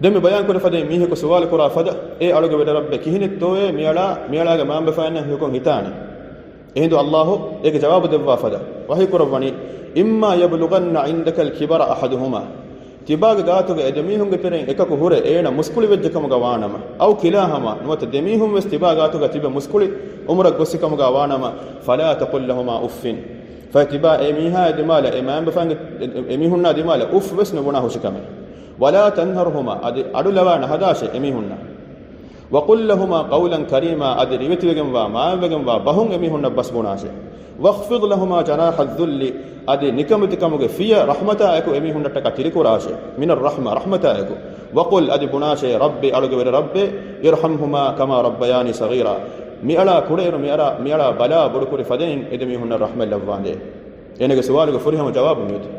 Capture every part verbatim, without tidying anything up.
ދެން މި ބަޔާން ކުރި ފަދައިން މީހަކު ސުވާލު ކުރާ ފަދަ، އޭ އަޅުގެ ވެރި ރައްބޭ، ކިހިނެއްތޯއޭ މިއަޅާ، މިއަޅާގެ މައިންބަފައިންނަށް ހެޔޮކޮށް ހިތާނީ؟ އެހިނދު އައްލާހު އޭގެ ޖަވާބު ދެއްވާ ފަދަ ވަޙީ ކުރައްވަނީ، إما يبلغن عندك الكبر أحدهما، ތިބާގެ ގާތުގަ އެ ދެމީހުންގެ ތެރެއިން އެކަކު ހުރެ އޭނަ މުސްކުޅި ވެއްޖެ ކަމުގަ ވާނަމަ، أو كلاهما، ނުވަތަ ދެމީހުން ވެސް ތިބާ ގާތުގަ ތިބެ މުސްކުޅި އުމުރަށް ގޮއްސި ކަމުގަ ވާނަމަ، فلا تقل لهما أف، ފަހެ ތިބާ އެ މީހާ ދިމާލަށް، އެ މައިންބަފައިންގެ، އެ، އެ މީހުންނާ ދިމާލަށް އުފް ވެސް ނުބުނާ ހުށިކަމެއް. ولا تنهرهما، އަދި އަޑުލަވާ ނަހަދާށޭ އެމީހުންނަށް. وقل لهما قولا كريما، އަދި ރިވެތިވެގެންވާ، މާތްވެގެންވާ ބަހުން އެމީހުންނަށް ބަސްބުނާށޭ. واخفض لهما جناح الذل، އަދި ނިކަމެތިކަމުގެ ފިޔަ ރަޙްމަތާއެކު އެމީހުންނަށްޓަކާ ތިރިކުރާށޭ. من الرحمة، ރަޙްމަތާއެކު. وقل، އަދި ބުނާށޭ، رب، އަޅުގެ ވެރި ރައްބޭ، ارحمهما كما ربياني صغيرا، މިއަޅާ ކުޑައިރު މިއަރާ، މިއަޅާ ބަލާ ބޮޑުކުރި ފަދައިން އެދެމީހުންނަށް ރަޙްމަތް ލައްވާނދޭ. އޭނަގެ ސުވާލުގެ ފުރިހަމަ ޖަވާބު މިއޮތީ.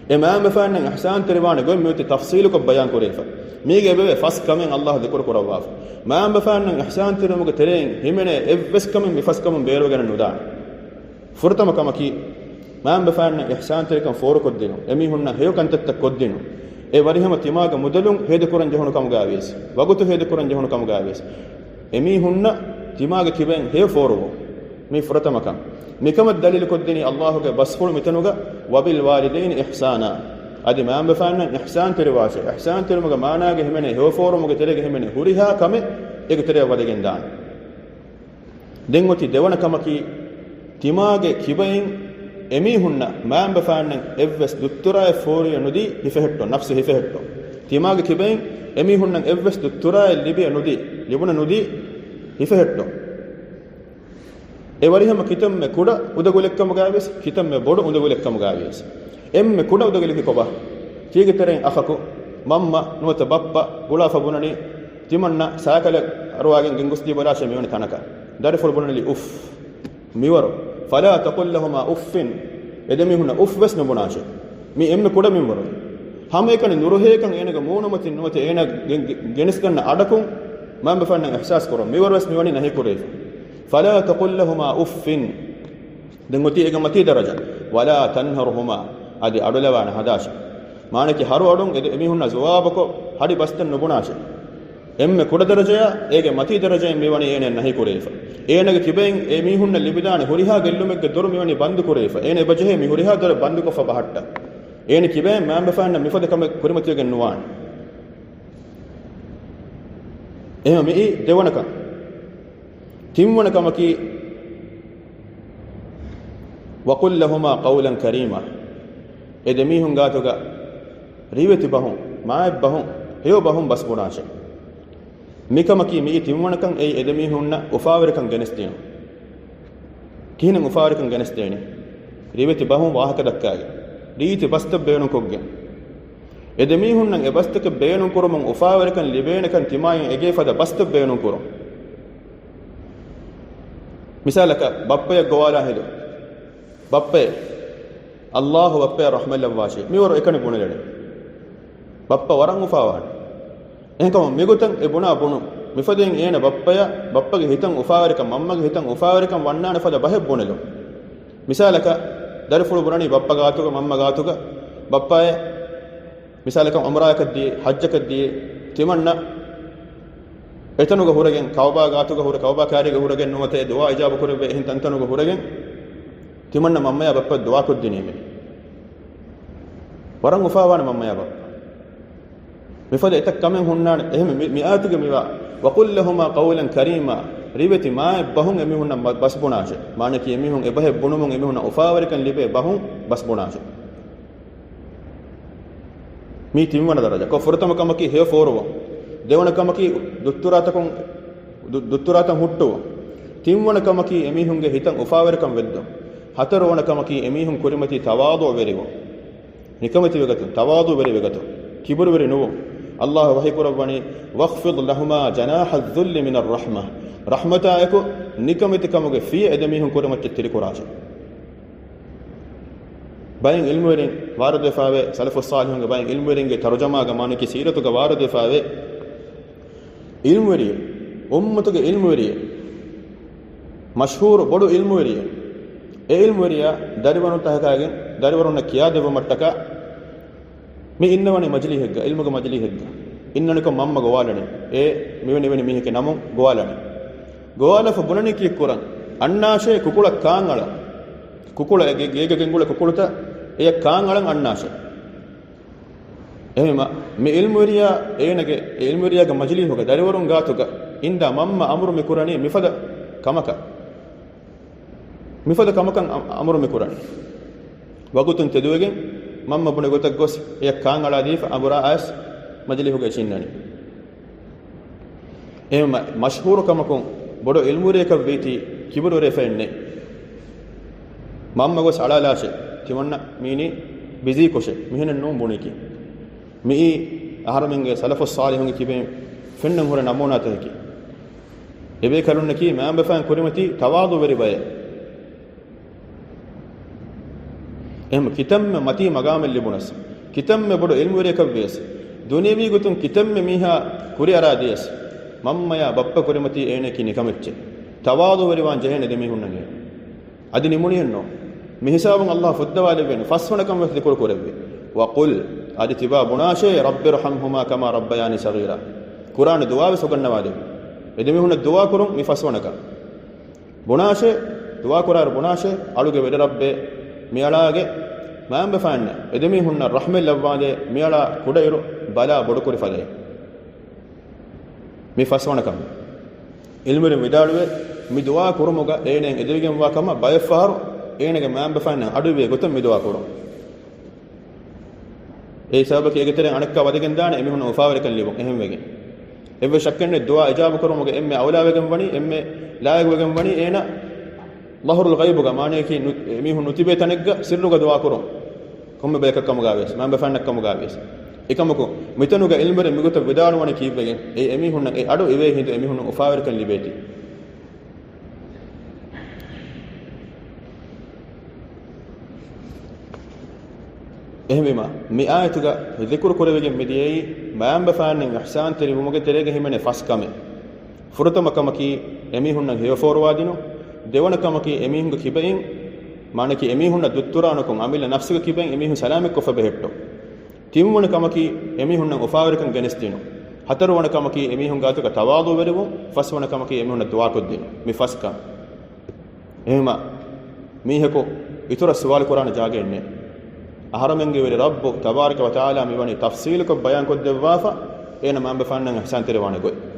އެ މައިންބަފައިންނަށް އިޙްސާންތެރިވާނެ ގޮތް މިއޮތީ ތަފްޞީލުކޮށް ބަޔާން ކުރެވިފަ. މީގެ އެބަވޭ ފަސް ކަމެއް އައްލާހު ޛިކުރު ކުރައްވާފަ. މައިންބަފައިންނަށް އިޙްސާންތެރިވުމުގެ ތެރެއިން ހިމެނޭ އެއްވެސް ކަމެއް މި ފަސް ކަމުން ބޭރުވެގަނެ ނުދާނެ. ފުރަތަމަ ކަމަކީ، މައިންބަފައިންނަށް އިޙްސާންތެރިކަން ފޯރުކޮށްދިނުން، އެމީހުންނަށް ހެޔޮ ކަންތައްތައް ކޮށްދިނުން. އެ ވަރިހަމަ ތިމާގެ މުދަލުން ހޭދަކުރަން ޖެހުނު ކަމުގައިވިޔަސް، ވަގުތު ހޭދަކުރަން ޖެހުނު ކަމުގައިވިޔަސް، އެމީހުންނަށް ތިމާގެ ކިބައިން ހެޔޮ ފޯރުވުން. މީ ފުރަތަމަ ކަން. މިކަމަށް ދަލީލުކޮށްދިނީ އައްލާހުގެ ބަސްފުޅު މިތަނުގަ، وبالوالدين إحسانا. އަދި މައިންބަފައިންނަށް އިޙްސާންތެރިވާށޭ. އިޙްސާންތެރިވުމުގެ މާނާގަ ހިމެނޭ ހެޔޮ ފޯރުވުމުގެ ތެރޭގަ ހިމެނޭ ހުރިހާ ކަމެއް އޭގެ ތެރެއަށް ވަދެގެން ދާނެ. ދެން އޮތީ ދެވަނަ ކަމަކީ، ތިމާގެ ކިބައިން އެމީހުންނަށް މައިންބަފައިންނަށް އެއްވެސް ދުއްތުރާއެއް ފޯރިޔަ ނުދީ ހިފެހެއްޓުން، ނަފްސު ހިފެހެއްޓުން. ތިމާގެ ކިބައިން އެމީހުންނަށް އެއްވެސް ދުއްތުރާއެއް ލިބިޔަ ނުދީ، ލިބުނަ ނުދީ ހިފެހެއްޓުން. އެ ވަރިހަމަ ކިތަންމެ ކުޑަ އުނދަގުލެއްކަމުގައިވިޔަސް، ކިތަންމެ ބޮޑު އުނދަގުލެއްކަމުގައިވިޔަސް. އެންމެ ކުޑަ އުނދަގުލަކީ ކޮބާ؟ ތީގެ ތެރެއިން އަޚަކު، މަންމަ ނުވަތަ ބައްޕަ ގުޅާފަ ބުނަނީ، ތިމަންނަ ސައިކަލެއް އަރުވާގެން ގެންގޮސްދީބަލާށޭ މިވަނީ ތަނަކަށް. ދަރިފުޅު ބުނަނިލީ އުފް. މިވަރު. فلا تقل لهما أف. އެދެމީހުންނަށް އުފް ވެސް ނުބުނާށޭ. މީ އެންމެ ކުޑަ މިންވަރު. ހަމައެކަނި ނުރުހޭކަން އޭނަގެ މޫނުމަތިން ނުވަތަ އޭނަ ގެ-، ގެ-، ގެނެސްގަންނަ އަޑަކުން މައިންބަފައިންނަށް އިޙްސާސް ކުރުން. މިވަރުވެސް މިވަނީ ނަހީކުރެވިފަ. فلا تقل لهما أف. ދެން އޮތީ އޭގެ މަތީ ދަރަޖަ. ولا تنهرهما. އަދި އަޑުލަވާ ނަހަދާށޭ. މާނައަކީ ހަރު އަޑުން އެދެ-، އެމީހުންނަށް ޖަވާބުކޮށް ހަޑި ބަސްތައް ނުބުނާށޭ. އެންމެ ކުޑަ ދަރަޖަޔާ އޭގެ މަތީ ދަރަޖައިން މިވަނީ އޭނައަށް ނަހީކުރެވިފަ. އޭނަގެ ކިބައިން އެމީހުންނަށް ލިބިދާނެ ހުރިހާ ގެއްލުމެއްގެ ދޮރު މިވަނީ ބަންދުކުރެވިފަ. އޭނަ އެބަޖެހޭ މި ހުރިހާ ދޮރެއް ބަންދުކޮށްފަ ބަހައްޓަން. އޭނަ ކިބައިން މައިންބަފައިންނަށް މިފަދަ ކަމެއް ކުރިމަތިވެގެން ނުވާނެ. އެހެން މިއީ ދެވަނަކަން. ތިންވަނަ ކަމަކީ، وقل لهما قولا كريما. އެ ދެމީހުން ގާތުގަ ރިވެތި ބަހުން، މާތް ބަހުން، ހެޔޮ ބަހުން ބަސް ބުނާށޭ. މިކަމަކީ މިއީ ތިންވަނަކަން. އެއީ އެދެމީހުންނަށް އުފާވެރިކަން ގެނެސްދިނުން. ކިހިނެއް އުފާވެރިކަން ގެނެސްދޭނީ؟ ރިވެތި ބަހުން ވާހަކަ ދައްކާގެން، ރީތި ބަސްތައް ބޭނުންކޮށްގެން. އެދެމީހުންނަށް އެ ބަސްތަކެއް ބޭނުންކުރުމުން އުފާވެރިކަން ލިބޭނެކަން ތިމާއިން އެގޭ ފަދަ ބަސްތައް ބޭނުންކުރުން. މިސާލަކަށް، ބައްޕަޔަށް ގޮވާލާ ހިނދު. ބައްޕައޭ، އައްލާހު ބައްޕަޔަށް ރަޙްމަތްލައްވާށޭ. މިވަރު އެކަނި ބުނެލެވޭ. ބައްޕަ ވަރަށް އުފާވާނެ. އެހެންކަމުން މިގޮތަށް އެ ބުނާ ބުނުން މިފަދައިން އޭނަ ބައްޕަޔަށް، ބައްޕަގެ ހިތަށް އުފާވެރިކަން، މަންމަގެ ހިތަށް އުފާވެރިކަން ވަންނާނެ ފަދަ ބަހެއް ބުނެލުން. މިސާލަކަށް، ދަރިފުޅު ބުނަނީ ބައްޕަ ގާތުގަ، މަންމަ ގާތުގަ، ބައްޕައޭ، މިސާލަކަށް ޢުމްރާއަކަށް ދިޔައީ، ޙައްޖަކަށް ދިޔައީ، ތިމަންނަ އެތަނުގަ ހުރެގެން، ކަޢުބާ ގާތުގަ ހުރެ، ކަޢުބާ ކާރީގަ ހުރެގެން ނުވަތަ އެ ދުޢާ އިޖާބަ ކުރެވޭ އެހެން ތަންތަނުގަ ހުރެގެން، ތިމަންނަ މަންމަޔާ ބައްޕަ ދުޢާ ކޮށްދިނީމޭ. ވަރަށް އުފާވާނެ މަންމަޔާ ބައްޕަ. މިފަދަ އެތައް ކަމެއް ހުންނާނެ. އެހެން މި، މި އާޔަތުގަ މިވާ، "وقل لهما قولا كريما"، ރިވެތި މާތް ބަހުން އެމީހުންނަށް ބަ، ބަސްބުނާށޭ. މާނައަކީ އެމީހުން އެބަހެއް ބުނުމުން އެމީހުންނަށް އުފާވެރިކަން ލިބޭ ބަހުން ބަސްބުނާށޭ. މީ ތިންވަނަ ދަރަޖަ. ކޮ، ފުރަތަމަ ކަމަކީ ހެޔޮ ފޯރުވުން. ދެވަނަ ކަމަކީ ދުއްތުރާތަކުން، ދު، ދުއްތުރާތައް ހުއްޓުވުން. ތިންވަނަ ކަމަކީ އެމީހުންގެ ހިތަށް އުފާވެރިކަން ވެއްދުން. ހަތަރުވަނަ ކަމަކީ އެމީހުން ކުރިމަތީ ތަވާޟުޢުވެރިވުން. ނިކަމެތިވެގަތުން، ތަވާޟުޢުވެރިވެގަތުން، ކިބުރުވެރި ނުވުން. އައްލާހު ވަޙީ ކުރައްވަނީ، "واخفض لهما جناح الذل من الرحمة." ރަޙްމަތާއެކު ނިކަމެތިކަމުގެ ފިޔަ އެދެމީހުން ކުރިމައްޗަށް ތިރިކުރާށޭ. ބައެއް ޢިލްމުވެރިން ވާރިދުވެފައިވޭ، ސަލަފުއް ޞާލިޙުންގެ ބައެއް ޢިލްމުވެރިންގެ ތަރުޖަމާގަ މާނައަކީ ސީރަތުގަ ވާރިދުވެފައިވޭ. ޢިލްމުވެރިއެއް، އުއްމަތުގެ ޢިލްމުވެރިއެއް، މަޝްހޫރު ބޮޑު ޢިލްމުވެރިއެއް، އެ ޢިލްމުވެރިޔާ ދަރިވަރުން ތަހަކާގެން ދަރިވަރުންނަށް ކިޔާދެއްވުމަށްޓަކާ، މި އިންނަވަނީ މަޖިލީހެއްގަ، ޢިލްމުގެ މަޖިލީހެއްގަ. އިންނަނިކޮށް މަންމަ ގޮވާލަނީ. އޭ މިވެނި ވެނި މީހެއްގެ ނަމުން ގޮވާލަނީ. ގޮވާލަފަ ބުނަނީ ކީއްކުރަން؟ އަންނާށޭ ކުކުޅަށް ކާންއަޅަން. ކުކުޅަށް ގޭގެ ގެންގުޅޭ ކުކުޅުތައް އެޔަށް ކާންއަޅަން އަންނާށޭ. އެހެންވީމަ، މި ޢިލްމުވެރިޔާ އޭނަގެ، އެ ޢިލްމުވެރިޔާގެ މަޖިލީހުގަ ދަރިވަރުން ގާތުގަ އިންދާ މަންމަ އަމުރު މި ކުރަނީ މިފަދަ ކަމަކަށް. މިފަދަ ކަމަކަށް އަ-، އަމުރު މި ކުރަނީ. ވަގުތުން ތެދުވެގެން މަންމަ ބުނެ ގޮތަށް ގޮސް އެޔަށް ކާން އަޅާދީފަ އަނބުރާ އައިސް މަޖިލީހުގަ އެ އިށީންނަނީ. އެހެން މަ-، މަޝްހޫރު ކަމަކުން ބޮޑު ޢިލްމުވެރިޔަކަށް ވީތީ ކިބުރުވެރިވެފައެއް ނެތް. މަންމަ ގޮސް އަޅާލާށޭ، ތިމަންނަ މީނީ ބިޒީ ކޮށޭ، މިހެނެއް ނޫން ބުނީކީ. މިއީ އަހަރުމެންގެ ސަލަފުއް ޞާލިޙުންގެ ކިބައިން ފެންނަން ހުރެ ނަމޫނާތަކަކީ. އެބޭކަލުންނަކީ މައިންބަފައިން ކުރިމަތީ ތަވާޟުވެރި ބައެއް. އެހެން ކިތަންމެ މަތީ މަގާމެއް ލިބުނަސް، ކިތަންމެ ބޮޑު ޢިލްމުވެރިޔަކަށް ވިޔަސް، ދުނިޔަވީ ގޮތުން ކިތަންމެ މީހާ ކުރިއަރާ ދިޔަސް، މަންމަޔާ ބައްޕަ ކުރިމަތީ އޭނައަކީ ނިކަމެއްޗެއް. ތަވާޟުވެރިވާން ޖެހޭނެ ދެމީހުންނަށް އޭނަ. އަދި ނިމުނިއެއްނު. މިހިސާބުން ﷲ ފުއްދަވާލެއްވޭނެ ފަސްވަނަ ކަމަށް ވެސް ޛިކުރު ކުރެއްވި. وَقُلْ، އަދި ތިބާ ބުނާށޭ، رَبِّ ارْحَمْهُمَا كَمَا رَبَّيَانِي صَغِيرًا. ޤުރްއާނު ދުޢާވެސް އުގަންނަވާލެއްވި. އެދެމީހުންނަށް ދުޢާ ކުރުން މި ފަސްވަނަ ކަން. ބުނާށޭ، ދުޢާ ކުރާއިރު ބުނާށޭ، އަޅުގެ ވެރި ރައްބޭ، މިއަޅާގެ މައިންބަފައިންނަށް އެދެމީހުންނަށް ރަޙްމަތް ލައްވާލޭ، މިއަޅާ ކުޑައިރު ބަލާ ބޮޑުކުރި ފަދައިން. މި ފަސްވަނަ ކަމެއް. ޢިލްމުވެރިން ވިދާޅުވޭ، މި ދުޢާ ކުރުމުގަ އޭނައަށް އެދެވިގެންވާ ކަމަށް ބައެއްފަހަރު އޭނަގެ މައިންބަފައިންނަށް އަޑުއިވޭ ގޮތަށް މި ދުޢާ ކުރުން. އެ ސަބަބަކީ އޭގެ ތެރެއިން އަނެއްކާ ވަދެގެން ދާނެ އެމީހުންނަށް އުފާވެރިކަން ލިބުން. އެހެންވެގެން އެއްވެސް ޝައްކެއް ނެތް، ދުޢާ އިޖާބަ ކުރުމުގެ އެންމެ އައުލާވެގެން ވަނީ، އެންމެ ލާއިގުވެގެން ވަނީ އޭނަ ޟަހްރުލް ޣައިބުގަ، މާނަޔަކީ ނު-، އެމީހުން ނުތިބޭ ތަނެއްގަ ސިއްރުގަ ދުޢާ ކުރުން. ކޮންމެ ބަޔަކަށް ކަމުގަ ވިޔަސް، މައިންބަފައިންނަށް ކަމުގަ ވިޔަސް. އެކަމަކު، މިތަނުގަ ޢިލްމުވެރިން މިގޮތަށް ވިދާޅުވަނީ ކީއްވެގެން؟ އެއީ އެމީހުންނަށް އެ އަޑު އިވޭ ހިނދު އެމީހުންނަށް އުފާވެރިކަން ލިބޭތީ. އެހެންވީމަ، މި އާޔަތުގަ ޛިކުރު ކުރެވިގެން މިދިޔައީ، މައިންބަފައިންނަށް އިޙްސާންތެރިވުމުގެ ތެރޭގަ ހިމެނޭ ފަސް ކަމެއް. ފުރަތަމަ ކަމަކީ، އެމީހުންނަށް ހެޔޮފޯރުވާދިނުން. ދެވަނަ ކަމަކީ، އެމީހުންގެ ކިބައިން، މާނަކީ އެމީހުންނަށް ދުއްތުރާނުކޮށް، އަމިއްލަ ނަފްސުގެ ކިބައިން އެމީހުން ސަލާމަތްކޮށްފަ ބެހެއްޓުން. ތިންވަނަ ކަމަކީ، އެމީހުންނަށް އުފާވެރިކަން ގެނެސްދިނުން. ހަތަރުވަނަ ކަމަކީ، އެމީހުން ގާތުގަ ތަވާޟުވެރިވުން. ފަސްވަނަ ކަމަކީ، އެމީހުންނަށް ދުޢާކޮށްދިނުން. މި ފަސް ކަން. އެހެންވީމަ، މީހަކު އިތުރަށް ސުވާލު ކުރާނެ ޖާގައެއް ނެތް. އަހަރަމެންގެ ވެރި ރައްބު ތަބާރަކަ ވަތަޢާލާ މިވަނީ ތަފްޞީލުކޮށް ބަޔާންކޮށްދެއްވާފަ، އޭނަ މައިންބަފައިންނަށް އިޙްސާންތެރިވާނެ ގޮތް.